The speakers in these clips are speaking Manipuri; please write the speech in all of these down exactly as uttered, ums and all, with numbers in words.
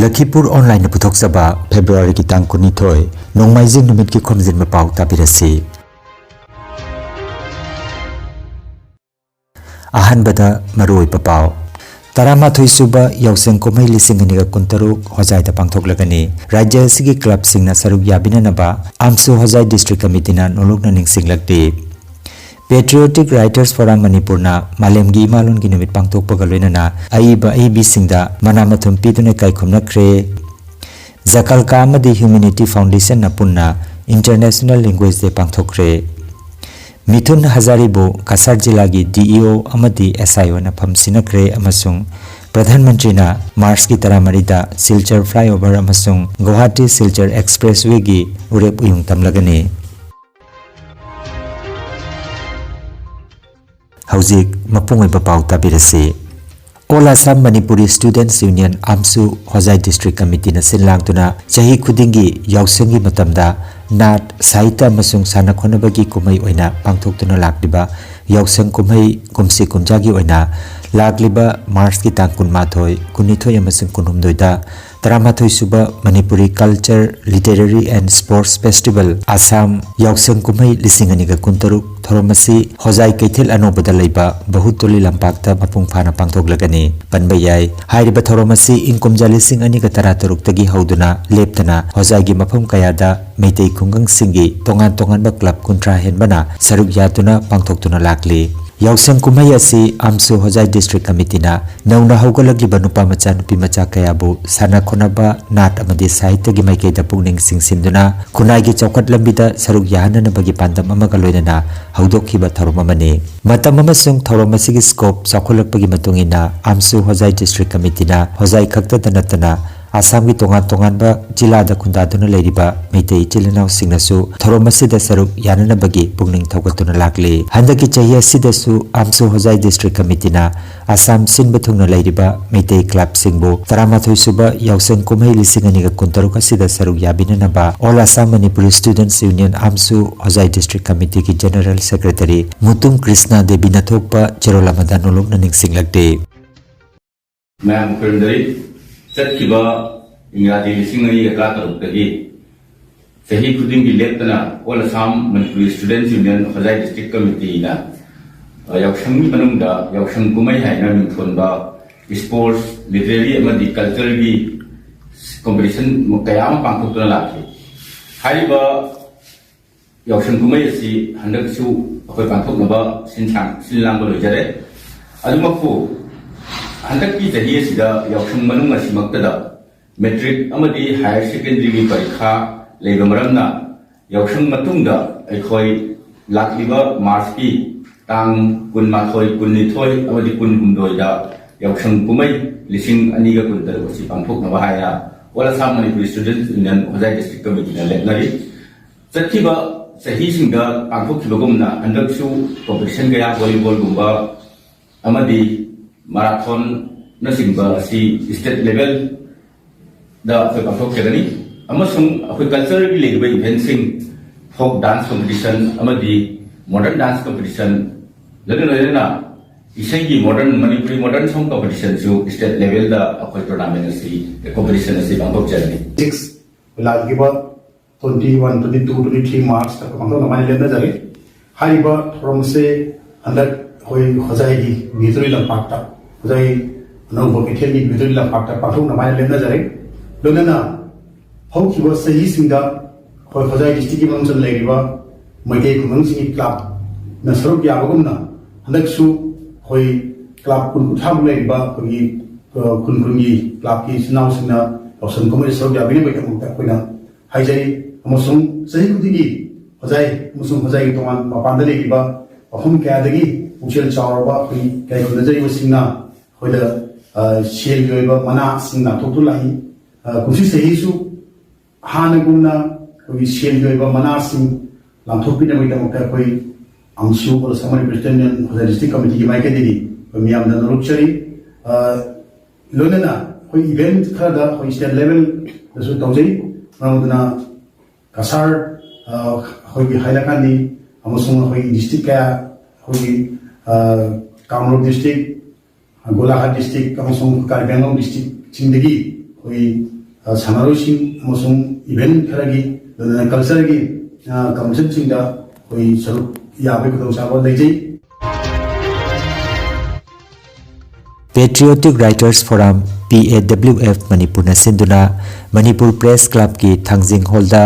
ꯂꯈꯤꯄꯨꯔ ꯑꯣꯟꯂꯥꯏꯟꯅ ꯄꯨꯊꯣꯛꯆꯕ ꯐꯦꯕ꯭ꯔꯨꯋꯥꯔꯤꯒꯤ ꯇꯥꯡ ꯀꯨꯟꯅꯤꯊꯣꯏ, ꯅꯣꯡꯃꯥꯏꯖꯤꯡ ꯅꯨꯃꯤꯠꯀꯤ ꯈꯣꯝꯖꯤꯟꯕ ꯄꯥꯎ ꯇꯥꯕꯤꯔꯁꯤ꯫ ꯑꯍꯥꯟꯕꯗ ꯃꯔꯨꯑꯣꯏꯕ ꯄꯥꯎ꯫ ꯇꯔꯥꯃꯥꯊꯣꯏ ꯁꯨꯕ ꯌꯥꯎꯁꯪ ꯀꯨꯝꯍꯩ ꯂꯤꯁꯤꯡ ꯑꯅꯤꯒ ꯀꯨꯟꯇꯔꯨꯛ ꯍꯣꯖꯥꯏꯗ ꯄꯥꯡꯊꯣꯛꯂꯒꯅꯤ꯫ ꯔꯥꯖ꯭ꯌ ꯑꯁꯤꯒꯤ ꯀ꯭ꯂꯕꯁꯤꯡꯅ ꯁꯔꯨꯛ ꯌꯥꯕꯤꯅꯅꯕ ꯑꯥꯝꯁꯨ Hojai district ꯀꯃꯤꯇꯤꯅ ꯅꯣꯂꯨꯛꯅ ꯅꯤꯡꯁꯤꯡꯂꯛꯂꯤ꯫ Patriotic Writers Forum ꯃꯅꯤꯄꯨꯔꯅ ꯃꯥꯂꯦꯝꯒꯤ ꯏꯃꯥꯂꯣꯟꯒꯤ ꯅꯨꯃꯤꯠ ꯄꯥꯡꯊꯣꯛꯄꯒ ꯂꯣꯏꯅꯅ ꯑꯏꯕ ꯑꯏꯕꯤꯁꯤꯡꯗ ꯃꯅꯥ ꯃꯊꯨꯝ ꯄꯤꯗꯨꯅ ꯏꯀꯥꯏ ꯈꯨꯝꯅꯈ꯭ꯔꯦ꯫ ꯖꯀꯜꯀꯥ ꯑꯃꯗꯤ Humanity Foundationꯅ ꯄꯨꯟꯅ International Language Day ꯄꯥꯡꯊꯣꯛꯈ꯭ꯔꯦ꯫ ꯃꯤꯊꯨꯟ ꯍꯖꯥꯔꯤꯕꯨ ꯀꯁꯥꯔ ꯖꯤꯂꯥꯒꯤ D E O ꯑꯃꯗꯤ S I O ꯑꯣꯏꯅ ꯐꯝ ꯁꯤꯟꯅꯈ꯭ꯔꯦ ꯑꯃꯁꯨꯡ ꯄ꯭ꯔꯙꯥꯟ ꯃꯟꯇ꯭ꯔꯤꯅ ꯃꯥꯔꯆꯀꯤ ꯇꯔꯥꯃꯔꯤꯗ ꯁꯤꯜꯆꯔ flyover ꯑꯃꯁꯨꯡ ꯒꯧꯍꯥꯇꯤ ꯁꯤꯜꯆꯔ expresswayꯒꯤ ꯎꯔꯦꯞ ꯎꯌꯨꯡ ꯇꯝꯂꯒꯅꯤ꯫ ꯍꯧꯖꯤꯛ ꯃꯄꯨꯡ ꯑꯣꯏꯕ ꯄꯥꯎ ꯇꯥꯕꯤꯔꯁꯤ꯫ All Assam Manipuri Students Union, ꯑꯥꯝꯁꯨ, ꯍꯣꯖꯥꯏ ꯗꯤꯁꯇ꯭ꯔꯤꯛ ꯀꯃꯤꯇꯤꯅ ꯁꯤꯟ ꯂꯥꯡꯗꯨꯅ ꯆꯍꯤ ꯈꯨꯗꯤꯡꯒꯤ ꯌꯥꯎꯁꯪꯒꯤ ꯃꯇꯝꯗ ꯅꯥꯠ, ꯁꯥꯍꯤꯇ꯭ꯌ ꯑꯃꯁꯨꯡ ꯁꯥꯟꯅ ꯈꯣꯠꯅꯕꯒꯤ ꯀꯨꯝꯍꯩ ꯑꯣꯏꯅ ꯄꯥꯡꯊꯣꯛꯇꯨꯅ ꯂꯥꯛꯂꯤꯕ ꯌꯥꯎꯁꯪ ꯀꯨꯝꯍꯩ ꯀꯨꯝꯁꯤ ꯀꯨꯝꯖꯥꯒꯤ ꯑꯣꯏꯅ ꯂꯥꯛꯂꯤꯕ ꯃꯥꯔꯆꯀꯤ ꯇꯥꯡ ꯀꯨꯟꯃꯥꯊꯣꯏ, ꯀꯨꯟꯅꯤꯊꯣꯏ ꯑꯃꯁꯨꯡ ꯀꯨꯟꯍꯨꯝꯗꯣꯏꯗ ꯇꯔꯥꯃꯥꯊꯣꯏ ꯁꯨꯕ Manipuri Culture, Literary and Sports Festival Assam ꯌꯥꯎꯁꯪ ꯀꯨꯝꯍꯩ ꯂꯤꯁꯤꯡ ꯑꯅꯤꯒ ꯀꯨꯟꯇꯔꯨꯛ ꯊꯧꯔꯝ ꯑꯁꯤ ꯍꯣꯖꯥꯏ ꯀꯩꯊꯦꯜ ꯑꯅꯧꯕꯗ ꯂꯩꯕ ꯕꯍꯨꯇꯣꯂꯤ ꯂꯝꯄꯥꯛꯇ ꯃꯄꯨꯡ ꯐꯥꯅ ꯄꯥꯡꯊꯣꯛꯂꯒꯅꯤ꯫ ꯄꯟꯕ ꯌꯥꯏ, ꯍꯥꯏꯔꯤꯕ ꯊꯧꯔꯝ ꯑꯁꯤ ꯏꯪ ꯀꯨꯝꯖꯥ ꯂꯤꯁꯤꯡ ꯑꯅꯤꯒ ꯇꯔꯥꯇꯔꯨꯛꯇꯒꯤ ꯍꯧꯗꯨꯅ ꯂꯦꯞꯇꯅ ꯍꯣꯖꯥꯏꯒꯤ ꯃꯐꯝ ꯀꯌꯥꯗ ꯃꯩꯇꯩ ꯈꯨꯡꯒꯪꯁꯤꯡꯒꯤ ꯇꯣꯉꯥꯟ ꯇꯣꯉꯥꯟꯕ ꯀ꯭ꯂꯕ ꯀꯨꯟꯊ꯭ꯔꯥ ꯍꯦꯟꯕꯅ ꯁꯔꯨꯛ ꯌꯥꯗꯨꯅ ꯄꯥꯡꯊꯣꯛꯇꯨꯅ ꯂꯥꯛꯂꯤ꯫ ꯌꯥꯎꯁꯪ ꯀꯨꯝꯍꯩ ꯑꯁꯤ ꯑꯥꯝꯁꯨ ꯍꯣꯖꯥꯏ ꯗꯤꯁꯇ꯭ꯔꯤꯛ ꯀꯃꯤꯇꯤꯅ ꯅꯧꯅ ꯍꯧꯒꯠꯂꯛꯂꯤꯕ ꯅꯨꯄꯥ ꯃꯆꯥ ꯅꯨꯄꯤ ꯃꯆꯥ ꯀꯌꯥꯕꯨ ꯁꯥꯟꯅ ꯈꯣꯠꯅꯕ, ꯅꯥꯠ ꯑꯃꯗꯤ ꯁꯥꯍꯤꯇ꯭ꯌꯒꯤ ꯃꯥꯏꯀꯩꯗ ꯄꯨꯛꯅꯤꯡ ꯆꯤꯡꯁꯤꯟꯗꯨꯅ ꯈꯨꯟꯅꯥꯏꯒꯤ ꯆꯥꯎꯈꯠ ꯂꯝꯕꯤꯗ ꯁꯔꯨꯛ ꯌꯥꯍꯟꯅꯅꯕꯒꯤ ꯄꯥꯟꯗꯝ ꯑꯃꯒ ꯂꯣꯏꯅꯅ ꯍꯧꯗꯣꯛꯈꯤꯕ ꯊꯧꯔꯝ ꯑꯃꯅꯤ꯫ ꯃꯇꯝ ꯑꯃꯁꯨꯡ ꯊꯧꯔꯝ ꯑꯁꯤꯒꯤ scope ꯆꯥꯎꯈꯠꯂꯛꯄꯒꯤ ꯃꯇꯨꯡ ꯏꯟꯅ ꯑꯥꯝꯁꯨ ꯍꯣꯖꯥꯏ ꯗꯤꯁꯇ꯭ꯔꯤꯛ ꯀꯃꯤꯇꯤꯅ ꯍꯣꯖꯥꯏ ꯈꯛꯇꯗ ꯅꯠꯇꯅ ꯑꯁꯥꯝꯒꯤ ꯇꯣꯉꯥꯟ ꯇꯣꯉꯥꯟꯕ ꯖꯤꯂꯥꯗ ꯈꯨꯟꯗꯥꯗꯨꯅ ꯂꯩꯔꯤꯕ ꯃꯩꯇꯩ ꯏꯆꯤꯜ ꯏꯅꯥꯎꯁꯤꯡꯅꯁꯨ ꯊꯧꯔꯝ ꯑꯁꯤꯗ ꯁꯔꯨꯛ ꯌꯥꯅꯅꯕꯒꯤ ꯄꯨꯛꯅꯤꯡ ꯊꯧꯒꯠꯇꯨꯅ ꯂꯥꯛꯂꯤ꯫ ꯍꯟꯗꯛꯀꯤ ꯆꯍꯤ ꯑꯁꯤꯗꯁꯨ ꯑꯥꯝꯁꯨ ꯍꯣꯖꯥꯏ ꯗꯤꯁꯇ꯭ꯔꯤꯛ ꯀꯃꯤꯇꯤꯅ ꯑꯁꯥꯝ ꯁꯤꯟꯕ ꯊꯨꯡꯅ ꯂꯩꯔꯤꯕ ꯃꯩꯇꯩ ꯀ꯭ꯂꯕꯁꯤꯡꯕꯨ ꯇꯔꯥꯃꯥꯊꯣꯏ ꯁꯨꯕ ꯌꯥꯎꯁꯪ ꯀꯨꯝꯍꯩ ꯂꯤꯁꯤꯡ ꯑꯅꯤꯒ ꯀꯨꯟꯇꯔꯨꯛ ꯑꯁꯤꯗ ꯁꯔꯨꯛ ꯌꯥꯕꯤꯅꯅꯕ All Assam Manipuri Students Union, ꯑꯥꯝꯁꯨ, ꯍꯣꯖꯥꯏ ꯗꯤꯁꯇ꯭ꯔꯤꯛ ꯀꯃꯤꯇꯤꯒꯤ ꯖꯦꯅꯔꯦꯜ ꯁꯦꯀ꯭ꯔꯦꯇꯔꯤ ꯃꯨꯇꯨꯝ ꯀ꯭ꯔꯤꯁꯅ ꯗꯦꯕꯤꯅ ꯊꯣꯛꯄ ꯆꯦꯔꯣꯜ ꯑꯃꯗ ꯅꯣꯂꯨꯛꯅ ꯅꯤꯡꯁꯤꯡꯂꯛꯂꯤ꯫ ꯃꯌꯥꯝ ꯈꯨꯔꯨꯝꯖꯔꯤ꯫ ꯆꯠꯈꯤꯕ ꯏꯪꯒ꯭ꯔꯥꯖꯤ ꯂꯤꯁꯤꯡ ꯑꯅꯤꯒ ꯇꯔꯥꯇꯔꯨꯛꯇꯒꯤ ꯆꯍꯤ ꯈꯨꯗꯤꯡꯒꯤ ꯂꯦꯞꯇꯅ All Assam Manipuri Students Union Hojai District Committeeꯅ, ꯑ, ꯌꯥꯎꯁꯪꯒꯤ ꯃꯅꯨꯡꯗ ꯌꯥꯎꯁꯪ ꯀꯨꯝꯍꯩ ꯍꯥꯏꯅ ꯃꯤꯡꯊꯣꯟꯕ sports, literary ꯑꯃꯗꯤ culturalꯒꯤ competition ꯀꯌꯥ ꯑꯃ ꯄꯥꯡꯊꯣꯛꯇꯨꯅ ꯂꯥꯛꯈꯤ꯫ ꯍꯥꯏꯔꯤꯕ ꯌꯥꯎꯁꯪ ꯀꯨꯝꯍꯩ ꯑꯁꯤ ꯍꯟꯗꯛꯁꯨ ꯑꯩꯈꯣꯏ ꯄꯥꯡꯊꯣꯛꯅꯕ ꯁꯤꯟ ꯁꯥꯡ-, ꯁꯤꯟ ꯂꯥꯡꯕ ꯂꯣꯏꯖꯔꯦ꯫ ꯑꯗꯨꯃꯛꯄꯨ, ꯍꯟꯗꯛꯀꯤ ꯆꯍꯤ ꯑꯁꯤꯗ ꯌꯥꯎꯁꯪ ꯃꯅꯨꯡ ꯑꯁꯤꯃꯛꯇꯗ matric ꯑꯃꯗꯤ higher secondaryꯒꯤ ꯄꯔꯤꯈꯥ ꯂꯩꯕ ꯃꯔꯝꯅ, ꯌꯥꯎꯁꯪ ꯃꯇꯨꯡꯗ ꯑꯩꯈꯣꯏ ꯂꯥꯛꯂꯤꯕ Marchꯀꯤ ꯇꯥꯡ ꯀꯨꯟꯃꯥꯊꯣꯏ, ꯀꯨꯟꯅꯤꯊꯣꯏ ꯑꯃꯗꯤ ꯀꯨꯟꯍꯨꯝꯗꯣꯏꯗ ꯌꯥꯎꯁꯪ ꯀꯨꯝꯍꯩ ꯂꯤꯁꯤꯡ ꯑꯅꯤꯒ ꯀꯨꯟꯇꯔꯨꯛ ꯑꯁꯤ ꯄꯥꯡꯊꯣꯛꯅꯕ ꯍꯥꯏꯅ All Assam Manipuri Students Union Hojai District Committeeꯅ ꯂꯦꯞꯅꯔꯤ꯫ ꯆꯠꯈꯤꯕ ꯆꯍꯤꯁꯤꯡꯗ ꯄꯥꯡꯊꯣꯛꯈꯤꯕꯒꯨꯝꯅ, ꯍꯟꯗꯛꯁꯨ competition ꯀꯌꯥ, volleyballꯒꯨꯝꯕ ꯑꯃꯗꯤ marathonꯅꯆꯤꯡꯕ ꯑꯁꯤ state levelꯗ ꯑꯩꯈꯣꯏ ꯄꯥꯡꯊꯣꯛꯆꯒꯅꯤ꯫ ꯑꯃꯁꯨꯡ ꯑꯩꯈꯣꯏ cultureꯒꯤ ꯂꯩꯔꯤꯕ eventꯁꯤꯡ, folk dance competition ꯑꯃꯗꯤ modern dance competition, ꯂꯣꯏꯅ ꯂꯣꯏꯅꯅ ꯏꯁꯩꯒꯤ modern, Manipuri modern song competitionꯁꯨ state levelꯗ ꯑꯩꯈꯣꯏ tournament ꯑꯁꯤ, competition ꯑꯁꯤ ꯄꯥꯡꯊꯣꯛꯆꯒꯅꯤ꯫ Six, ꯂꯥꯛꯂꯤꯕ twenty one, twenty two, twenty three Marchꯇ ꯄꯥꯡꯊꯣꯛꯅꯕ ꯍꯥꯏꯅ ꯂꯦꯞꯅꯖꯔꯤ꯫ ꯍꯥꯏꯔꯤꯕ ꯊꯧꯔꯝ ꯑꯁꯤ ꯍꯟꯗꯛ ꯑꯩꯈꯣꯏ ꯍꯣꯖꯥꯏꯒꯤ ꯕꯤꯇꯨꯔꯤ ꯂꯝꯄꯥꯛꯇ, ꯍꯣꯖꯥꯏ ꯑꯅꯧꯕ ꯀꯩꯊꯦꯜꯒꯤ ꯕꯤꯇꯨꯔꯤ ꯂꯝꯄꯥꯛꯇ ꯄꯥꯡꯊꯣꯛꯅꯕ ꯍꯥꯏꯅ ꯂꯦꯞꯅꯖꯔꯤ꯫ ꯂꯣꯏꯅꯅ ꯍꯧꯈꯤꯕ ꯆꯍꯤꯁꯤꯡꯗ ꯑꯩꯈꯣꯏ ꯍꯣꯖꯥꯏ districtꯀꯤ ꯃꯅꯨꯡꯗ ꯂꯩꯔꯤꯕ ꯃꯩꯇꯩ ꯈꯨꯡꯒꯪꯁꯤꯡꯒꯤ clubꯅ ꯁꯔꯨꯛ ꯌꯥꯕꯒꯨꯝꯅ, ꯍꯟꯗꯛꯁꯨ ꯑꯩꯈꯣꯏ club ꯀꯨꯟ ꯀꯨꯟꯊ꯭ꯔꯥꯃꯨꯛ ꯂꯩꯔꯤꯕ ꯑꯩꯈꯣꯏꯒꯤ, ꯑ, ꯈꯨꯟ ꯈꯨꯟꯒꯤ clubꯀꯤ ꯏꯆꯤꯟ ꯏꯅꯥꯎꯁꯤꯡꯅ ꯌꯥꯎꯁꯪ ꯀꯨꯝꯍꯩ ꯁꯔꯨꯛ ꯌꯥꯕꯤꯅꯕꯒꯤꯗꯃꯛꯇ ꯑꯩꯈꯣꯏꯅ ꯍꯥꯏꯖꯔꯤ꯫ ꯑꯃꯁꯨꯡ ꯆꯍꯤ ꯈꯨꯗꯤꯡꯒꯤ ꯍꯣꯖꯥꯏ ꯑꯃꯁꯨꯡ ꯍꯣꯖꯥꯏꯒꯤ ꯇꯣꯉꯥꯟ ꯃꯄꯥꯟꯗ ꯂꯩꯔꯤꯕ ꯃꯐꯝ ꯀꯌꯥꯗꯒꯤ ꯄꯨꯛꯆꯦꯜ ꯆꯥꯎꯔꯕ ꯑꯩꯈꯣꯏ ꯏꯀꯥꯏ ꯈꯨꯝꯅꯖꯔꯤꯕꯁꯤꯡꯅ ꯑꯩꯈꯣꯏꯗ, ꯑ, ꯁꯦꯜꯒꯤ ꯑꯣꯏꯕ ꯃꯅꯥꯁꯤꯡ ꯂꯥꯟꯊꯣꯛꯇꯨꯅ ꯂꯥꯛꯏ꯫ ꯑ, ꯀꯨꯝꯁꯤ ꯆꯍꯤꯁꯨ ꯍꯥꯟꯅꯒꯨꯝꯅ ꯑꯩꯈꯣꯏꯒꯤ ꯁꯦꯜꯒꯤ ꯑꯣꯏꯕ ꯃꯅꯥꯁꯤꯡ ꯂꯥꯟꯊꯣꯛꯄꯤꯅꯕꯒꯤꯗꯃꯛꯇ ꯑꯩꯈꯣꯏ ꯑꯃꯁꯨ All Assam Manipuri Students' Union Hojai District Committeeꯒꯤ ꯃꯥꯏꯀꯩꯗꯒꯤ ꯑꯩꯈꯣꯏ ꯃꯤꯌꯥꯝꯗ ꯅꯣꯂꯨꯛꯆꯔꯤ꯫ ꯑ, ꯂꯣꯏꯅꯅ ꯑꯩꯈꯣꯏ event ꯈꯔꯗ ꯑꯩꯈꯣꯏ state levelꯗꯁꯨ ꯇꯧꯖꯩ꯫ ꯃꯔꯝ ꯑꯗꯨꯅ ꯀꯁꯥꯔ, ꯑ, ꯑꯩꯈꯣꯏꯒꯤ ꯍꯥꯏꯂꯀꯥꯟꯗꯤ ꯑꯃꯁꯨꯡ ꯑꯩꯈꯣꯏꯒꯤ district ꯀꯌꯥ, ꯑꯩꯈꯣꯏꯒꯤ, ꯑ, ꯀꯥꯃꯔꯨꯞ district, ꯒꯣꯂꯥꯘꯥꯠ district ꯑꯃꯁꯨꯡ ꯀꯥꯔꯕꯤ ꯑꯪꯂꯣꯡ district ꯁꯤꯡꯗꯒꯤ ꯑꯩꯈꯣꯏ, ꯑ, ꯁꯥꯟꯅꯔꯣꯏꯁꯤꯡ ꯑꯃꯁꯨꯡ ꯏꯚꯦꯟꯠ ꯈꯔꯒꯤ, ꯂꯣꯏꯅꯅ ꯀꯜꯆꯔꯒꯤ, ꯑ, ꯀꯝꯄꯤꯇꯤꯁꯟꯁꯤꯡꯗ ꯑꯩꯈꯣꯏ ꯁꯔꯨꯛ ꯌꯥꯕꯒꯤ ꯈꯨꯗꯣꯡꯆꯥꯕ ꯂꯩꯖꯩ꯫ Patriotic Writers Forum, P A W F, ꯃꯅꯤꯄꯨꯔꯅ ꯁꯤꯟꯗꯨꯅ ꯃꯅꯤꯄꯨꯔ ꯄ꯭ꯔꯦꯁ ꯀ꯭ꯂꯕꯀꯤ ꯊꯥꯡꯖꯤꯡ ꯍꯣꯜꯗ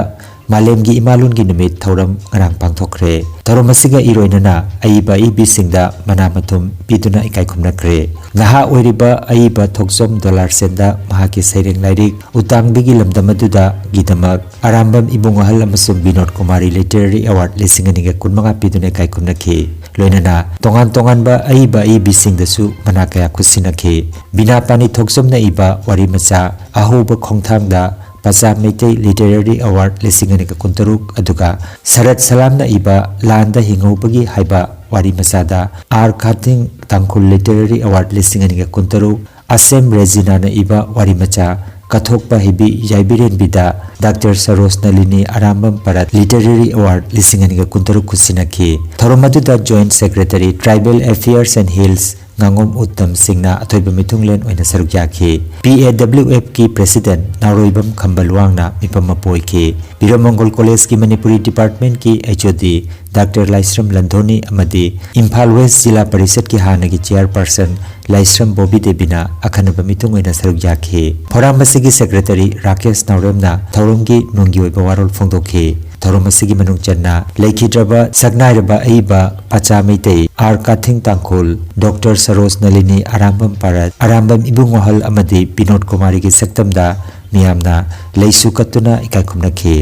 ꯃꯥꯂꯦꯝꯒꯤ ꯏꯃꯥꯂꯣꯟꯒꯤ ꯅꯨꯃꯤꯠ ꯊꯧꯔꯝ ꯉꯔꯥꯡ ꯄꯥꯡꯊꯣꯛꯈ꯭ꯔꯦ꯫ ꯊꯧꯔꯝ ꯑꯁꯤꯒ ꯏꯔꯣꯏꯅꯅ ꯑꯏꯕ ꯑꯏꯕꯤꯁꯤꯡꯗ ꯃꯅꯥ ꯃꯊꯨꯝ ꯄꯤꯗꯨꯅ ꯏꯀꯥꯏ ꯈꯨꯝꯅꯈ꯭ꯔꯦ꯫ ꯅꯍꯥ ꯑꯣꯏꯔꯤꯕ ꯑꯏꯕ ꯊꯣꯛꯆꯣꯝ ꯗꯣꯂꯥꯔꯁꯦꯟꯗ ꯃꯍꯥꯛꯀꯤ ꯁꯩꯔꯦꯡ ꯂꯥꯏꯔꯤꯛ ꯎꯇꯥꯡꯕꯤꯒꯤ ꯂꯝꯗꯝ ꯑꯗꯨꯗꯒꯤꯗꯃꯛ ꯑꯔꯥꯝꯕꯝ ꯏꯕꯨꯡ ꯑꯍꯜ ꯑꯃꯁꯨꯡ ꯕꯤꯅꯣꯗ ꯀꯨꯃꯥꯔꯤ ꯂꯤꯇꯔꯦꯔꯤ ꯑꯦꯋꯥꯔꯗ ꯂꯤꯁꯤꯡ ꯑꯅꯤꯒ ꯀꯨꯟꯃꯉꯥ ꯄꯤꯗꯨꯅ ꯏꯀꯥꯏ ꯈꯨꯝꯅꯈꯤ꯫ ꯂꯣꯏꯅꯅ ꯇꯣꯉꯥꯟ ꯇꯣꯉꯥꯟꯕ ꯑꯏꯕ ꯑꯏꯕꯤꯁꯤꯡꯗꯁꯨ ꯃꯅꯥ ꯀꯌꯥ ꯈꯨꯠꯁꯤꯟꯅꯈꯤ꯫ ꯕꯤꯅꯥ ꯄꯥꯅꯤ ꯊꯣꯛꯆꯣꯝꯅ ꯏꯕ ꯋꯥꯔꯤ ꯃꯆꯥ ꯑꯍꯧꯕ ꯈꯣꯡꯊꯥꯡꯗ ꯄꯆꯥ ꯃꯩꯇꯩ ꯂꯤꯇꯔꯦꯔꯤ ꯑꯦꯋꯥꯔꯗ ꯂꯤꯁꯤꯡ ꯑꯅꯤꯒ ꯀꯨꯟꯇꯔꯨꯛ, ꯑꯗꯨꯒ ꯁꯔꯠ ꯁꯂꯥꯝꯅ ꯏꯕ ꯂꯥꯟꯗ ꯍꯤꯡꯍꯧꯕꯒꯤ ꯍꯥꯏꯕ ꯋꯥꯔꯤ ꯃꯆꯥꯗ R Kathing Tangkhul literary award ꯂꯤꯁꯤꯡ ꯑꯅꯤꯒ ꯀꯨꯟꯇꯔꯨꯛ, ꯑꯁꯦꯝ ꯔꯦꯖꯤꯅꯥꯅ ꯏꯕ ꯋꯥꯔꯤ ꯃꯆꯥ ꯀꯊꯣꯛꯄ ꯍꯩꯕꯤ ꯌꯥꯏꯕꯤꯔꯦꯟꯕꯤꯗ doctor Saroj Nalini Arambam Parratt literary award ꯂꯤꯁꯤꯡ ꯑꯅꯤꯒ ꯀꯨꯟꯇꯔꯨꯛ ꯈꯨꯠꯁꯤꯟꯅꯈꯤ꯫ ꯊꯧꯔꯝ ꯑꯗꯨꯗ joint secretary tribal affairs and hills ꯉꯥꯉꯣꯝ ꯎꯠꯇꯝ ꯁꯤꯡꯅ ꯑꯊꯣꯏꯕ ꯃꯤꯊꯨꯡꯂꯦꯟ ꯑꯣꯏꯅ ꯁꯔꯨꯛ ꯌꯥꯈꯤ꯫ P A W F ꯀꯤ ꯄ꯭ꯔꯦꯁꯤꯗꯦꯟꯠ ꯅꯥꯎꯔꯣꯏꯕꯝ ꯈꯝꯕ ꯂꯨꯋꯥꯡꯅ ꯃꯤꯐꯝ ꯃꯄꯨ ꯑꯣꯏꯈꯤ꯫ ꯕꯤꯔꯃꯪꯒꯣꯜ ꯀꯣꯂꯦꯖꯀꯤ ꯃꯅꯤꯄꯨꯔꯤ ꯗꯤꯄꯥꯔꯠꯃꯦꯟꯠꯀꯤ H O D doctor Laishram ꯂꯟꯊꯣꯅꯤ ꯑꯃꯗꯤ ꯏꯝꯐꯥꯜ ꯋꯦꯁ꯭ꯠ ꯖꯤꯂꯥ ꯄꯔꯤꯁꯗꯀꯤ ꯍꯥꯟꯅꯒꯤ ꯆꯦꯌꯔꯄꯔꯁꯟ ꯂꯥꯏꯁ꯭ꯔꯝ ꯕꯣꯕꯤ ꯗꯦꯕꯤꯅ ꯑꯈꯟꯅꯕ ꯃꯤꯊꯨꯡ ꯑꯣꯏꯅ ꯁꯔꯨꯛ ꯌꯥꯈꯤ꯫ ꯐꯣꯔꯝ ꯑꯁꯤꯒꯤ ꯁꯦꯀ꯭ꯔꯦꯇꯔꯤ ꯔꯥꯀꯦꯁ ꯅꯥꯎꯔꯦꯝꯅ ꯊꯧꯔꯝꯒꯤ ꯅꯨꯡꯒꯤ ꯑꯣꯏꯕ ꯋꯥꯔꯣꯜ ꯐꯣꯡꯗꯣꯛꯈꯤ꯫ ꯊꯧꯔꯝ ꯑꯁꯤꯒꯤ ꯃꯅꯨꯡ ꯆꯟꯅ ꯂꯩꯈꯤꯗ꯭ꯔꯕ ꯁꯛꯅꯥꯏꯔꯕ ꯑꯏꯕ ꯄꯆꯥ ꯃꯩꯇꯩ ꯑꯥꯔ ꯀꯥꯊꯤꯡ ꯇꯥꯡꯈꯨꯜ, ꯗꯣꯛꯇꯔ ꯁꯔꯣꯖ ꯅꯂꯤꯅꯤ ꯑꯔꯥꯝꯕꯝ ꯄꯔꯠ, ꯑꯔꯥꯝꯕꯝ ꯏꯕꯨꯡ ꯋꯥꯍꯜ ꯑꯃꯗꯤ ꯕꯤꯅꯣꯗ ꯀꯨꯃꯥꯔꯤꯒꯤ ꯁꯛꯇꯝꯗ ꯃꯤꯌꯥꯝꯅ ꯂꯩꯁꯨ ꯀꯠꯇꯨꯅ ꯏꯀꯥꯏ ꯈꯨꯝꯅꯈꯤ꯫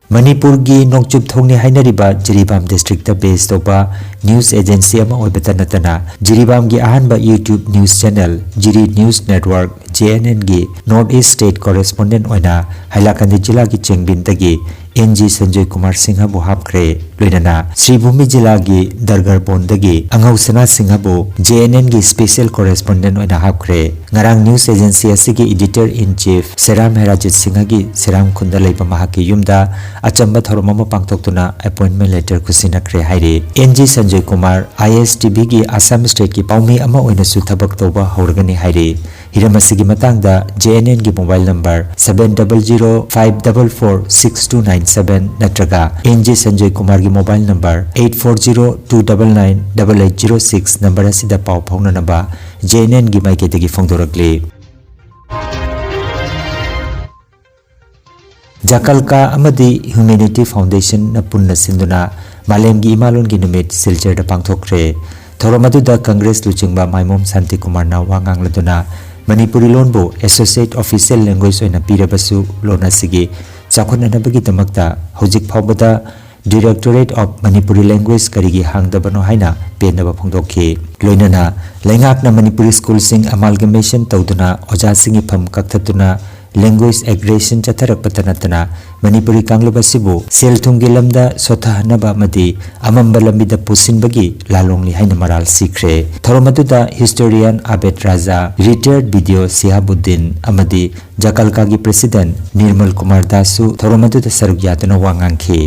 ꯃꯅꯤꯄꯨꯔꯒꯤ ꯅꯣꯡꯆꯨꯞ ꯊꯣꯡꯅꯤ ꯍꯥꯏꯅꯔꯤꯕ ꯖꯤꯔꯤꯕꯥꯝ ꯗꯤꯁꯇ꯭ꯔꯤꯛꯇ ꯕꯦꯁ ꯇꯧꯕ ꯅ꯭ꯌꯨꯁ ꯑꯦꯖꯦꯟꯁꯤ ꯑꯃ ꯑꯣꯏꯕꯇ ꯅꯠꯇꯅ, ꯖꯤꯔꯤꯕꯥꯝꯒꯤ ꯑꯍꯥꯟꯕ YouTube news channel Jiri news network, J N N ꯒꯤ ꯅꯣꯔꯠ ꯏꯁ꯭ꯠ ꯁ꯭ꯇꯦꯠ ꯀꯣꯔꯦꯁꯄꯣꯟꯗꯦꯟꯠ ꯑꯣꯏꯅ ꯍꯥꯏꯂꯥꯀꯟꯗꯤ ꯖꯤꯂꯥꯒꯤ ꯆꯦꯡꯕꯤꯟꯗꯒꯤ ꯑꯦꯟ ꯖꯤ ꯁꯟꯖꯣꯏ ꯀꯨꯃꯥꯔ ꯁꯤꯡꯍꯕꯨ ꯍꯥꯞꯈ꯭ꯔꯦ꯫ ꯂꯣꯏꯅꯅ ꯁ꯭ꯔꯤꯚꯨꯃꯤ ꯖꯤꯂꯥꯒꯤ ꯗꯔꯒꯔꯕꯣꯟꯗꯒꯤ ꯑꯉꯧ ꯁꯅꯥ ꯁꯤꯡꯍꯕꯨ ꯖꯦ ꯑꯦꯟ ꯑꯦꯟꯒꯤ special correspondent ꯑꯣꯏꯅ ꯍꯥꯞꯈ꯭ꯔꯦ꯫ ꯉꯔꯥꯡ news agency ꯑꯁꯤꯒꯤ editor in chief ꯁꯦꯔꯥꯝ ꯍꯦꯔꯥꯖꯤꯠ ꯁꯤꯡꯍꯒꯤ ꯁꯦꯔꯥꯝ ꯈꯨꯟꯗ ꯂꯩꯕ ꯃꯍꯥꯛꯀꯤ ꯌꯨꯝꯗ ꯑꯆꯝꯕ ꯊꯧꯔꯝ ꯑꯃ ꯄꯥꯡꯊꯣꯛꯇꯨꯅ appointment letter ꯈꯨꯠꯁꯤꯟꯅꯈ꯭ꯔꯦ ꯍꯥꯏꯔꯤ꯫ N G Sanjoy Kumar I S T ꯚꯤꯒꯤ ꯑꯁꯥꯝ stateꯀꯤ ꯄꯥꯎꯃꯤ ꯑꯃ ꯑꯣꯏꯅꯁꯨ ꯊꯕꯛ ꯇꯧꯕ ꯍꯧꯔꯒꯅꯤ ꯍꯥꯏꯔꯤ꯫ ꯍꯤꯔꯝ ꯑꯁꯤꯒꯤ ꯃꯇꯥꯡꯗ ꯖꯦ ꯑꯦꯟ ꯑꯦꯟꯒꯤ mobile number seven double zero five double four six two nine seven ꯅꯠꯇ꯭ꯔꯒ ꯑꯦꯟ ꯖꯤ ꯁꯟꯖꯣꯏ ꯀꯨꯃꯥꯔꯒꯤ mobile number eight four zero two double nine double eight zero six number ꯑꯁꯤꯗ ꯄꯥꯎ ꯐꯥꯎꯅꯅꯕ ꯖꯦ ꯑꯦꯟ ꯑꯦꯟꯒꯤ ꯃꯥꯏꯀꯩꯗꯒꯤ ꯐꯣꯡꯗꯣꯔꯛꯂꯤ꯫ ꯖꯀꯜꯀꯥ ꯑꯃꯗꯤ Humanity Foundationꯅ ꯄꯨꯟꯅ ꯁꯤꯟꯗꯨꯅ ꯃꯥꯂꯦꯝꯒꯤ ꯏꯃꯥꯂꯣꯟꯒꯤ ꯅꯨꯃꯤꯠ ꯁꯤꯜꯆꯔꯗ ꯄꯥꯡꯊꯣꯛꯈ꯭ꯔꯦ꯫ ꯊꯧꯔꯝ ꯑꯗꯨꯗ ꯀꯪꯒ꯭ꯔꯦꯁ ꯂꯨꯆꯤꯡꯕ ꯃꯥꯏꯃꯣꯝ ꯁꯥꯟꯇꯤꯀꯨꯃꯥꯔꯅ ꯋꯥ ꯉꯥꯡꯂꯗꯨꯅ ꯃꯅꯤꯄꯨꯔꯤ ꯂꯣꯟꯕꯨ associate official language ꯑꯣꯏꯅ ꯄꯤꯔꯕꯁꯨ ꯂꯣꯟ ꯑꯁꯤꯒꯤ ꯆꯥꯎꯈꯠꯅꯅꯕꯒꯤꯗꯃꯛꯇ ꯍꯧꯖꯤꯛ ꯐꯥꯎꯕꯗ Directorate of Manipuri Language ꯀꯔꯤꯒꯤ ꯍꯥꯡꯗꯕꯅꯣ ꯍꯥꯏꯅ ꯄꯦꯟꯗꯕ ꯐꯣꯡꯗꯣꯛꯈꯤ꯫ ꯂꯣꯏꯅꯅ ꯂꯩꯉꯥꯛꯅ ꯃꯅꯤꯄꯨꯔꯤ schoolꯁꯤꯡ amalgamation ꯇꯧꯗꯨꯅ ꯑꯣꯖꯥꯁꯤꯡꯒꯤ ꯐꯝ ꯀꯛꯊꯠꯇꯨꯅ language aggression ꯆꯠꯊꯔꯛꯄꯇ ꯅꯠꯇꯅ ꯃꯅꯤꯄꯨꯔꯤ ꯀꯥꯡꯂꯨꯞ ꯑꯁꯤꯕꯨ ꯁꯦꯜ ꯊꯨꯝꯒꯤ ꯂꯝꯗ ꯁꯣꯠꯊꯍꯟꯅꯕ ꯑꯃꯗꯤ ꯑꯃꯝꯕ ꯂꯝꯕꯤꯗ ꯄꯨꯁꯤꯟꯕꯒꯤ ꯂꯥꯂꯣꯡꯅꯤ ꯍꯥꯏꯅ ꯃꯔꯥꯜ ꯁꯤꯈ꯭ꯔꯦ꯫ ꯊꯧꯔꯝ ꯑꯗꯨꯗ historian ꯑꯕꯦꯗ ꯔꯥꯖꯥ, retired B D O ꯁꯤꯍꯥꯕꯨꯗꯤꯟ ꯑꯃꯗꯤ ꯖꯀꯜꯀꯥꯒꯤ president ꯅꯤꯔꯃꯜ ꯀꯨꯃꯥꯔ ꯗꯥꯁꯁꯨ ꯊꯧꯔꯝ ꯑꯗꯨꯗ ꯁꯔꯨꯛ ꯌꯥꯗꯨꯅ ꯋꯥ ꯉꯥꯡꯈꯤ꯫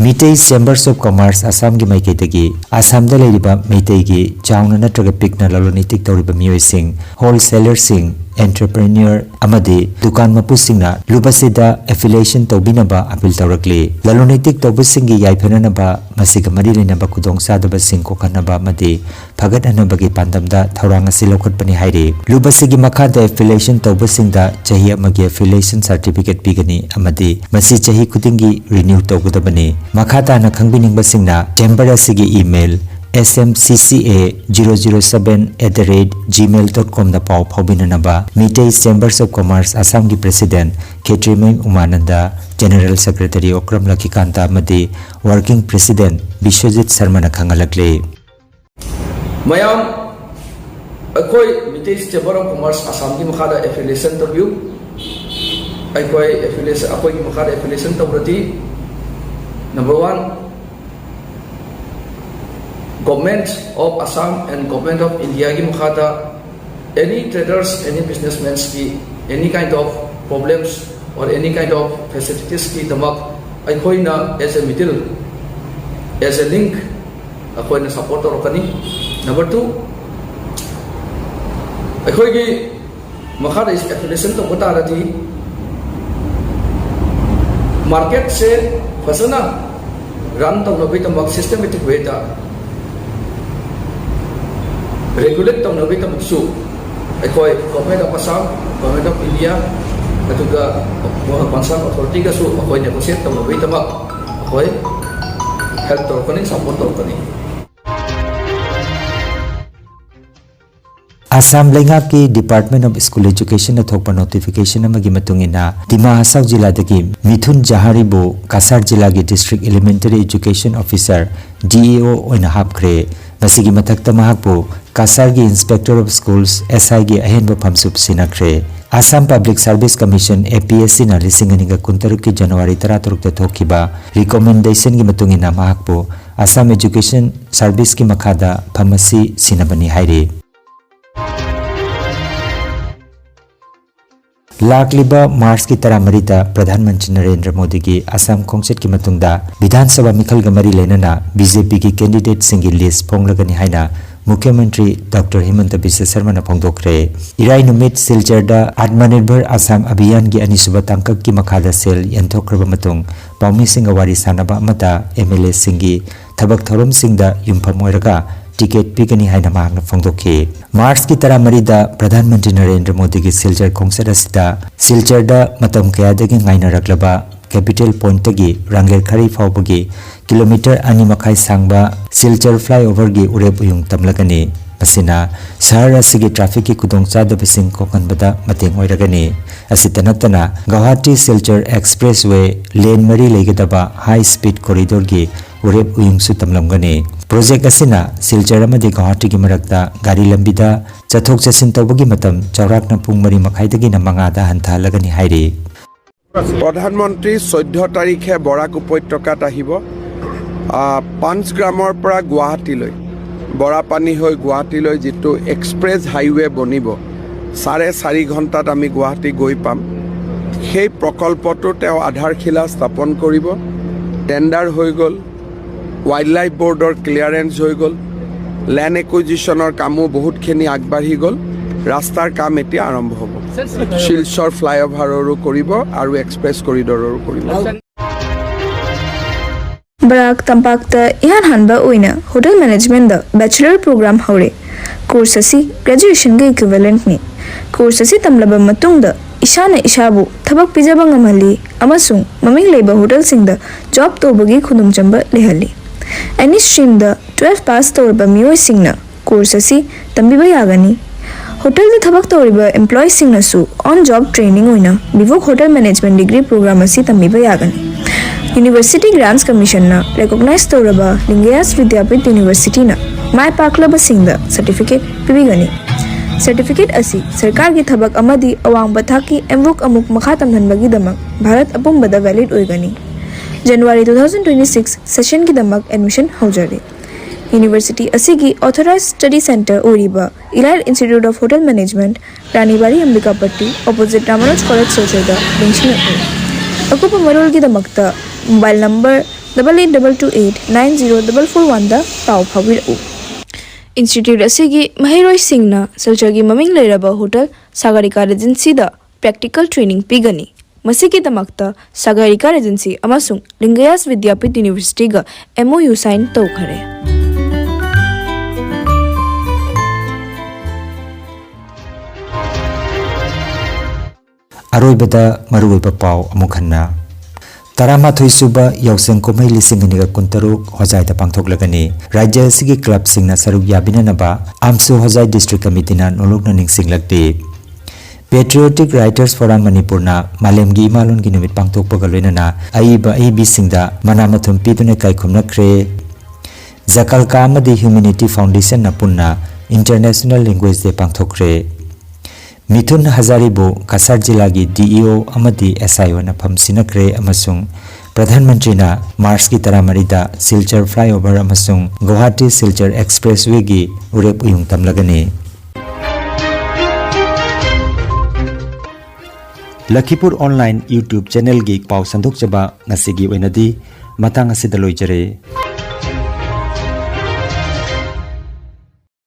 ꯃꯤꯇꯩ Chambers of Commerce ꯑꯁꯥꯝꯒꯤ ꯃꯥꯏꯀꯩꯗꯒꯤ ꯑꯁꯥꯝꯗ ꯂꯩꯔꯤꯕ ꯃꯩꯇꯩꯒꯤ ꯆꯥꯎꯅ ꯅꯠꯇ꯭ꯔꯒ ꯄꯤꯛꯅ ꯂꯂꯣꯟ ꯏꯇꯤꯛ ꯇꯧꯔꯤꯕ ꯃꯤꯑꯣꯏꯁꯤꯡ, wholesalerꯁꯤꯡ, entrepreneur ꯑꯃꯗꯤ ꯗꯨꯀꯥꯟ ꯃꯄꯨꯁꯤꯡꯅ ꯂꯨꯞ ꯑꯁꯤꯗ affiliation ꯇꯧꯕꯤꯅꯕ appeal ꯇꯧꯔꯛꯂꯤ꯫ ꯂꯂꯣꯟ ꯏꯇꯤꯛ ꯇꯧꯕꯁꯤꯡꯒꯤ ꯌꯥꯏꯐꯅꯅꯕ ꯃꯁꯤꯒ ꯃꯔꯤ ꯂꯩꯅꯕ ꯈꯨꯗꯣꯡꯆꯥꯗꯕꯁꯤꯡ ꯀꯣꯛꯍꯟꯅꯕ ꯑꯃꯗꯤ ꯐꯒꯠꯍꯟꯅꯕꯒꯤ ꯄꯥꯟꯗꯝꯗ ꯊꯧꯔꯥꯡ ꯑꯁꯤ ꯂꯧꯈꯠꯄꯅꯤ ꯍꯥꯏꯔꯤ꯫ ꯂꯨꯞ ꯑꯁꯤꯒꯤ ꯃꯈꯥꯗ affiliation ꯇꯧꯕꯁꯤꯡꯗ ꯆꯍꯤ ꯑꯃꯒꯤ affiliation certificate ꯄꯤꯒꯅꯤ ꯑꯃꯗꯤ ꯃꯁꯤ ꯆꯍꯤ ꯈꯨꯗꯤꯡꯒꯤ renew ꯇꯧꯒꯗꯕꯅꯤ꯫ ꯃꯈꯥ ꯇꯥꯅ ꯈꯪꯕꯤꯅꯤꯡꯕꯁꯤꯡꯅ chamber ꯑꯁꯤꯒꯤ email S M C C A zero zero seven at the rate gmail dot com ꯗ ꯄꯥꯎ ꯐꯥꯎꯕꯤꯅꯅꯕ ꯃꯤꯇꯩ Chambers of Commerce ꯑꯁꯥꯝꯒꯤ president ꯈꯦꯇ꯭ꯔꯤꯃꯌꯨꯝ ꯎꯃꯥꯅꯟꯗ, general secretary ꯑꯣꯀ꯭ꯔꯝ ꯂꯛꯈꯤꯀꯥꯟꯇ ꯑꯃꯗꯤ working president ꯕꯤꯁ꯭ꯋꯖꯤꯠ ꯁꯔꯃꯅ ꯈꯪꯍꯜꯂꯛꯂꯤ꯫ ꯃꯌꯥꯝ, ꯑꯩꯈꯣꯏ ꯃꯤꯇꯩ Chamber of Commerce ꯑꯁꯥꯝꯒꯤ ꯃꯈꯥꯗ affiliation ꯇꯧꯕꯤꯌꯨ꯫ ꯑꯩꯈꯣꯏ ꯑꯦꯐꯤꯂꯤꯌꯦꯁꯟ, ꯑꯩꯈꯣꯏꯒꯤ ꯃꯈꯥꯗ ꯑꯦꯐꯤꯂꯤꯌꯦꯁꯟ ꯇꯧꯔꯗꯤ, number one, Government of Assam and Government of Indiaꯒꯤ ꯃꯈꯥꯗ any traders, any businessmensꯀꯤ any kind of problems or any kind of facilitiesꯀꯤꯗꯃꯛ ꯑꯩꯈꯣꯏꯅ as a middle, as a link ꯑꯩꯈꯣꯏꯅ support ꯇꯧꯔꯛꯀꯅꯤ꯫ Number two, ꯑꯩꯈꯣꯏꯒꯤ ꯃꯈꯥꯗ ꯑꯦꯐꯤꯂꯤꯌꯦꯁꯟ ꯇꯧꯕ ꯇꯥꯔꯗꯤ ꯃꯥꯔꯀꯦꯠꯁꯦ ꯐꯖꯅ ꯔꯟ ꯇꯧꯅꯕꯒꯤꯗꯃꯛ systematic wayꯗ regulate ꯇꯧꯅꯕꯒꯤꯗꯃꯛꯁꯨ ꯑꯩꯈꯣꯏ Government of Assam, Government of India, ꯑꯗꯨꯒ concerned authorityꯒꯁꯨ ꯑꯩꯈꯣꯏ negotiate ꯇꯧꯅꯕꯒꯤꯗꯃꯛ ꯑꯩꯈꯣꯏ help ꯇꯧꯔꯛꯀꯅꯤ, support ꯇꯧꯔꯛꯀꯅꯤ꯫ ꯑꯁꯥꯝ ꯂꯩꯉꯥꯛꯀꯤ Department of School Educationꯅ ꯊꯣꯛꯄ notification ꯑꯃꯒꯤ ꯃꯇꯨꯡ ꯏꯟꯅ, ꯗꯤꯃꯥ ꯍꯁꯥꯎ ꯖꯤꯂꯥꯗꯒꯤ ꯃꯤꯊꯨꯟ ꯖꯍꯥꯔꯤꯕꯨ ꯀꯁꯥꯔ ꯖꯤꯂꯥꯒꯤ District Elementary Education Officer, D E O, ꯑꯣꯏꯅ ꯍꯥꯞꯈ꯭ꯔꯦ꯫ ꯃꯁꯤꯒꯤ ꯃꯊꯛꯇ ꯃꯍꯥꯛꯄꯨ ꯀꯁꯥꯔꯒꯤ Inspector of Schools, S I ꯒꯤ ꯑꯍꯦꯟꯕ ꯐꯝꯁꯨ ꯁꯤꯟꯅꯈ꯭ꯔꯦ꯫ Assam Public Service Commission, A P S Cꯅ ꯂꯤꯁꯤꯡ ꯑꯅꯤꯒ ꯀꯨꯟꯇꯔꯨꯛꯀꯤ ꯖꯅꯋꯥꯔꯤ ꯇꯔꯥꯇꯔꯨꯛꯇ ꯊꯣꯛꯈꯤꯕ recommendationꯒꯤ ꯃꯇꯨꯡ ꯏꯟꯅ ꯃꯍꯥꯛꯄꯨ Assam Education Serviceꯀꯤ ꯃꯈꯥꯗ ꯐꯝ ꯑꯁꯤ ꯁꯤꯟꯅꯕꯅꯤ ꯍꯥꯏꯔꯤ꯫ ꯂꯥꯛꯂꯤꯕ ꯃꯥꯔꯆꯀꯤ ꯇꯔꯥꯃꯔꯤꯗ ꯄ꯭ꯔꯙꯥꯟ ꯃꯟꯇ꯭ꯔꯤ ꯅꯔꯦꯟꯗ꯭ꯔ ꯃꯣꯗꯤꯒꯤ ꯑꯁꯥꯝ ꯈꯣꯡꯆꯠꯀꯤ ꯃꯇꯨꯡꯗ ꯕꯤꯙꯥꯟ ꯁꯚꯥ ꯃꯤꯈꯜꯒ ꯃꯔꯤ ꯂꯩꯅꯅ BJPꯒꯤ candidateꯁꯤꯡꯒꯤ list ꯐꯣꯡꯂꯒꯅꯤ ꯍꯥꯏꯅ ꯃꯨꯈ꯭ꯌ ꯃꯟꯇ꯭ꯔꯤ ꯗꯥꯛꯇꯔ ꯍꯤꯃꯟꯇ ꯕꯤꯁ꯭ꯋ ꯁꯔꯃꯅ ꯐꯣꯡꯗꯣꯛꯈ꯭ꯔꯦ꯫ ꯏꯔꯥꯏ ꯅꯨꯃꯤꯠ ꯁꯤꯜꯆꯔꯗ Atmanirbhar Assam Abhiyanꯒꯤ ꯑꯅꯤꯁꯨꯕ ꯇꯥꯡꯀꯛꯀꯤ ꯃꯈꯥꯗ ꯁꯦꯜ ꯌꯦꯟꯊꯣꯛꯈ꯭ꯔꯕ ꯃꯇꯨꯡ ꯄꯥꯎꯃꯤꯁꯤꯡꯒ ꯋꯥꯔꯤ ꯁꯥꯟꯅꯕ ꯑꯃꯗ MLAꯁꯤꯡꯒꯤ ꯊꯕꯛ ꯊꯧꯔꯝꯁꯤꯡꯗ ꯌꯨꯝꯐꯝ ꯑꯣꯏꯔꯒ ticket ꯄꯤꯒꯅꯤ ꯍꯥꯏꯅ ꯃꯍꯥꯛꯅ ꯐꯣꯡꯗꯣꯛꯈꯤ꯫ ꯃꯥꯔꯆꯀꯤ ꯇꯔꯥꯃꯔꯤꯗ ꯄ꯭ꯔꯙꯥꯟ ꯃꯟꯇ꯭ꯔꯤ ꯅꯔꯦꯟꯗ꯭ꯔ ꯃꯣꯗꯤꯒꯤ ꯁꯤꯜꯆꯔ ꯈꯣꯡꯆꯠ ꯑꯁꯤꯗ ꯁꯤꯜꯆꯔꯗ ꯃꯇꯝ ꯀꯌꯥꯗꯒꯤ ꯉꯥꯏꯅꯔꯛꯂꯕ capital pointꯇꯒꯤ ꯔꯥꯡꯒꯦꯔ ꯈꯔꯤ ꯐꯥꯎꯕꯒꯤ ꯀꯤꯂꯣꯃꯤꯇꯔ ꯑꯅꯤ ꯃꯈꯥꯏ ꯁꯥꯡꯕ ꯁꯤꯜꯆꯔ flyoverꯒꯤ ꯎꯔꯦꯞ ꯎꯌꯨꯡ ꯇꯝꯂꯒꯅꯤ꯫ ꯃꯁꯤꯅ ꯁꯍꯔ ꯑꯁꯤꯒꯤ trafficꯀꯤ ꯈꯨꯗꯣꯡꯆꯥꯗꯕꯁꯤꯡ ꯀꯣꯛꯍꯟꯕꯗ ꯃꯇꯦꯡ ꯑꯣꯏꯔꯒꯅꯤ꯫ ꯑꯁꯤꯇ ꯅꯠꯇꯅ ꯒꯧꯍꯥꯇꯤ ꯁꯤꯜꯆꯔ expressway lane ꯃꯔꯤ ꯂꯩꯒꯗꯕ high speed corridorꯒꯤ ꯎꯔꯦꯞ ꯎꯌꯨꯡꯁꯨ ꯇꯝꯂꯝꯒꯅꯤ꯫ Project ꯑꯁꯤꯅ ꯁꯤꯜꯆꯔ ꯑꯃꯗꯤ ꯒꯧꯍꯥꯇꯤꯒꯤ ꯃꯔꯛꯇ ꯒꯥꯔꯤ ꯂꯝꯕꯤꯗ ꯆꯠꯊꯣꯛ ꯆꯠꯁꯤꯟ ꯇꯧꯕꯒꯤ ꯃꯇꯝ ꯆꯥꯎꯔꯥꯛꯅ ꯄꯨꯡ ꯃꯔꯤ ꯃꯈꯥꯏꯗꯒꯤꯅ ꯃꯉꯥꯗ ꯍꯟꯊꯍꯜꯂꯒꯅꯤ ꯍꯥꯏꯔꯤ꯫ প্ৰধানমন্ত্ৰী চৈধ্য তাৰিখে বৰাক উপত্যকাত আহিব। আহ, পাঞ্চগ্ৰামৰ পৰা গুৱাহাটীলৈ, বৰাপানী হৈ গুৱাহাটীলৈ যিটো এক্সপ্ৰেছ হাইৱে বনিব, চাৰে চাৰি ঘণ্টাত আমি গুৱাহাটী গৈ পাম। সেই প্ৰকল্পটো তেওঁ আধাৰশিলা স্থাপন কৰিব। টেণ্ডাৰ হৈ গ'ল, ৱাইল্ড লাইফ বৰ্ডৰ ক্লিয়াৰেন্স হৈ গ'ল, লেণ্ড একুইজিশ্যনৰ কামো বহুতখিনি আগবাঢ়ি গ'ল। ৰাস্তাৰ কাম এতিয়া আৰম্ভ হ'ব। শিলচৰ ফ্লাইঅভাৰৰো কৰিব আৰু এক্সপ্ৰেছ কৰিডৰৰো কৰিব। ꯕꯔꯥꯛ ꯇꯝꯄꯥꯛꯇ ꯏꯍꯥꯟ ꯍꯥꯟꯕ ꯑꯣꯏꯅ ꯍꯣꯇꯦꯜ ꯃꯦꯅꯦꯖꯃꯦꯟꯗ ꯕꯦꯆꯂꯔ ꯄ꯭ꯔꯣꯒ꯭ꯔꯥꯝ ꯍꯧꯔꯦ꯫ ꯀꯣꯔꯁ ꯑꯁꯤ ꯒ꯭ꯔꯦꯖꯨꯑꯦꯁꯟꯒ ꯏꯀ꯭ꯋꯤꯚꯦꯂꯦꯟꯠꯅꯤ꯫ ꯀꯣꯔꯁ ꯑꯁꯤ ꯇꯝꯂꯕ ꯃꯇꯨꯡꯗ ꯏꯁꯥꯅ ꯏꯁꯥꯕꯨ ꯊꯕꯛ ꯄꯤꯖꯕ ꯉꯝꯍꯜꯂꯤ ꯑꯃꯁꯨꯡ ꯃꯃꯤꯡ ꯂꯩꯕ ꯍꯣꯇꯦꯜꯁꯤꯡꯗ ꯖꯣꯕ ꯇꯧꯕꯒꯤ ꯈꯨꯗꯣꯡꯆꯥꯕ ꯂꯩꯍꯜꯂꯤ꯫ ꯑꯦꯅꯤ ꯁ꯭ꯇ꯭ꯔꯤꯝꯗ ꯇꯨꯋꯦꯜꯐ ꯄꯥꯁ ꯇꯧꯔꯕ ꯃꯤꯑꯣꯏꯁꯤꯡꯅ ꯀꯣꯔꯁ ꯑꯁꯤ ꯇꯝꯕꯤꯕ ꯌꯥꯒꯅꯤ꯫ ꯍꯣꯇꯦꯜꯗ ꯊꯕꯛ ꯇꯧꯔꯤꯕ ꯑꯦꯝꯄ꯭ꯂꯣꯌꯤꯁꯤꯡꯅꯁꯨ ꯑꯣꯟ ꯖꯣꯕ ꯇ꯭ꯔꯦꯅꯤꯡ ꯑꯣꯏꯅ BVoc hotel management degree programme ꯑꯁꯤ ꯇꯝꯕꯤꯕ ꯌꯥꯒꯅꯤ꯫ ꯌꯨꯅꯤꯚꯔꯁꯤꯇꯤ ꯒ꯭ꯔꯥꯟꯠꯁ ꯀꯃꯤꯁꯟꯅ ꯔꯦꯀꯣꯒꯅꯥꯏꯖ ꯇꯧꯔꯕ ꯂꯤꯡꯒꯌꯥꯁ ꯕꯤꯗ꯭ꯌꯥꯄꯤꯊ ꯌꯨꯅꯤꯚꯔꯁꯤꯇꯤꯅ ꯃꯥꯏ ꯄꯥꯛꯂꯕꯁꯤꯡꯗ ꯁꯔꯇꯤꯐꯤꯀꯦꯠ ꯄꯤꯕꯤꯒꯅꯤ꯫ ꯁꯔꯇꯤꯐꯤꯀꯦꯠ ꯑꯁꯤ ꯁꯔꯀꯥꯔꯒꯤ ꯊꯕꯛ ꯑꯃꯗꯤ ꯑꯋꯥꯡꯕ ꯊꯥꯛꯀꯤ ꯑꯦꯝꯕꯨꯛ ꯑꯃꯨꯛ ꯃꯈꯥ ꯇꯝꯍꯟꯕꯒꯤꯗꯃꯛ ꯚꯥꯔꯠ ꯑꯄꯨꯝꯕꯗ ꯚꯦꯂꯤꯗ ꯑꯣꯏꯒꯅꯤ꯫ January two thousand twenty six ꯁꯦꯁꯟꯒꯤꯗꯃꯛ ꯑꯦꯗꯃꯤꯁꯟ ꯍꯧꯖꯔꯦ꯫ ꯌꯨꯅꯤꯚꯔꯁꯤꯇꯤ ꯑꯁꯤꯒꯤ ꯑꯣꯊꯣꯔꯥꯏꯖ ꯁ꯭ꯇꯗꯤ ꯁꯦꯟꯇꯔ ꯑꯣꯏꯔꯤꯕ elite institute of hotel management, Ranibari Ambikapatti, opposite Ramanuj college, ꯁꯤꯜꯆꯔꯗ ꯂꯤꯡꯁꯤꯜꯂꯛꯂꯤ꯫ ꯑꯀꯨꯞꯄ ꯃꯔꯣꯜꯒꯤꯗꯃꯛꯇ mobile number double eight double two eight nine zero double four one ꯗ ꯄꯥꯎ ꯐꯥꯎꯕꯤꯔꯛꯎ꯫ ꯏꯟꯁꯇꯤꯇ꯭ꯌꯨꯠ ꯑꯁꯤꯒꯤ ꯃꯍꯩꯔꯣꯏꯁꯤꯡꯅ ꯁꯤꯜꯆꯔꯒꯤ ꯃꯃꯤꯡ ꯂꯩꯔꯕ ꯍꯣꯇꯦꯜ ꯁꯥꯒꯔꯤꯀꯥ ꯔꯦꯖꯦꯟꯁꯤꯗ ꯄ꯭ꯔꯦꯛꯇꯤꯀꯦꯜ ꯇ꯭ꯔꯦꯅꯤꯡ ꯄꯤꯒꯅꯤ꯫ ꯃꯁꯤꯒꯤꯗꯃꯛꯇ ꯁꯥꯒꯔꯤꯀꯥ ꯔꯦꯖꯦꯟꯁꯤ ꯑꯃꯁꯨꯡ ꯂꯤꯡꯒꯌꯥꯁ ꯕꯤꯗ꯭ꯌꯥꯄꯤꯊ ꯌꯨꯅꯤꯚꯔꯁꯤꯇꯤꯒ ꯑꯦꯝ ꯑꯣ ꯌꯨ ꯁꯥꯏꯟ ꯇꯧꯈꯔꯦ꯫ ꯑꯔꯣꯏꯕꯗ ꯃꯔꯨꯑꯣꯏꯕ ꯄꯥꯎ ꯑꯃꯨꯛ ꯍꯟꯅ꯫ ꯇꯔꯥꯃꯥꯊꯣꯏ ꯁꯨꯕ ꯌꯥꯎꯁꯪ ꯀꯨꯝꯍꯩ ꯂꯤꯁꯤꯡ ꯑꯅꯤꯒ ꯀꯨꯟꯇꯔꯨꯛ ꯍꯣꯖꯥꯏꯗ ꯄꯥꯡꯊꯣꯛꯂꯒꯅꯤ꯫ ꯔꯥꯖ꯭ꯌ ꯑꯁꯤꯒꯤ ꯀ꯭ꯂꯕꯁꯤꯡꯅ ꯁꯔꯨꯛ ꯌꯥꯕꯤꯅꯅꯕ ꯑꯥꯝꯁꯨ ꯍꯣꯖꯥꯏ ꯗꯤꯁꯇ꯭ꯔꯤꯛ ꯀꯃꯤꯇꯤꯅ ꯅꯣꯂꯨꯛꯅ ꯅꯤꯡꯁꯤꯡꯂꯛꯂꯤ꯫ ꯄꯦꯇ꯭ꯔꯤꯌꯣꯇꯤꯛ ꯔꯥꯏꯇꯔꯁ ꯐꯣꯔꯝ ꯃꯅꯤꯄꯨꯔꯅ ꯃꯥꯂꯦꯝꯒꯤ ꯏꯃꯥꯂꯣꯟꯒꯤ ꯅꯨꯃꯤꯠ ꯄꯥꯡꯊꯣꯛꯄꯒ ꯂꯣꯏꯅꯅ ꯑꯏꯕ ꯑꯏꯕꯤꯁꯤꯡꯗ ꯃꯅꯥ ꯃꯊꯨꯝ ꯄꯤꯗꯨꯅ ꯏꯀꯥꯏ ꯈꯨꯝꯅꯈ꯭ꯔꯦ꯫ ꯖꯀꯜꯀꯥ ꯑꯃꯗꯤ ꯍ꯭ꯌꯨꯃꯦꯅꯤꯇꯤ ꯐꯥꯎꯟꯗꯦꯁꯟꯅ ꯄꯨꯟꯅ ꯏꯟꯇꯔꯅꯦꯁꯅꯦꯜ ꯂꯦꯡꯒ꯭ꯋꯦꯖ ꯗꯦ ꯄꯥꯡꯊꯣꯛꯈ꯭ꯔꯦ꯫ ꯃꯤꯊꯨꯟ ꯍꯖꯥꯔꯤꯕꯨ ꯀꯁꯥꯔ ꯖꯤꯂꯥꯒꯤ D E O ꯑꯃꯗꯤ S I ꯑꯣꯏꯅ ꯐꯝ ꯁꯤꯟꯅꯈ꯭ꯔꯦ ꯑꯃꯁꯨꯡ ꯄ꯭ꯔꯙꯥꯟ ꯃꯟꯇ꯭ꯔꯤꯅ ꯃꯥꯔꯆꯀꯤ ꯇꯔꯥꯃꯔꯤꯗ ꯁꯤꯜꯆꯔ flyover ꯑꯃꯁꯨꯡ ꯒꯧꯍꯥꯇꯤ ꯁꯤꯜꯆꯔ expresswayꯒꯤ ꯎꯔꯦꯞ ꯎꯌꯨꯡ ꯇꯝꯂꯒꯅꯤ꯫ ꯂꯈꯤꯄꯨꯔ online YouTube channelꯒꯤ ꯄꯥꯎ ꯁꯟꯗꯣꯛꯆꯕ ꯉꯁꯤꯒꯤ ꯑꯣꯏꯅꯗꯤ ꯃꯇꯥꯡ ꯑꯁꯤꯗ ꯂꯣꯏꯖꯔꯦ꯫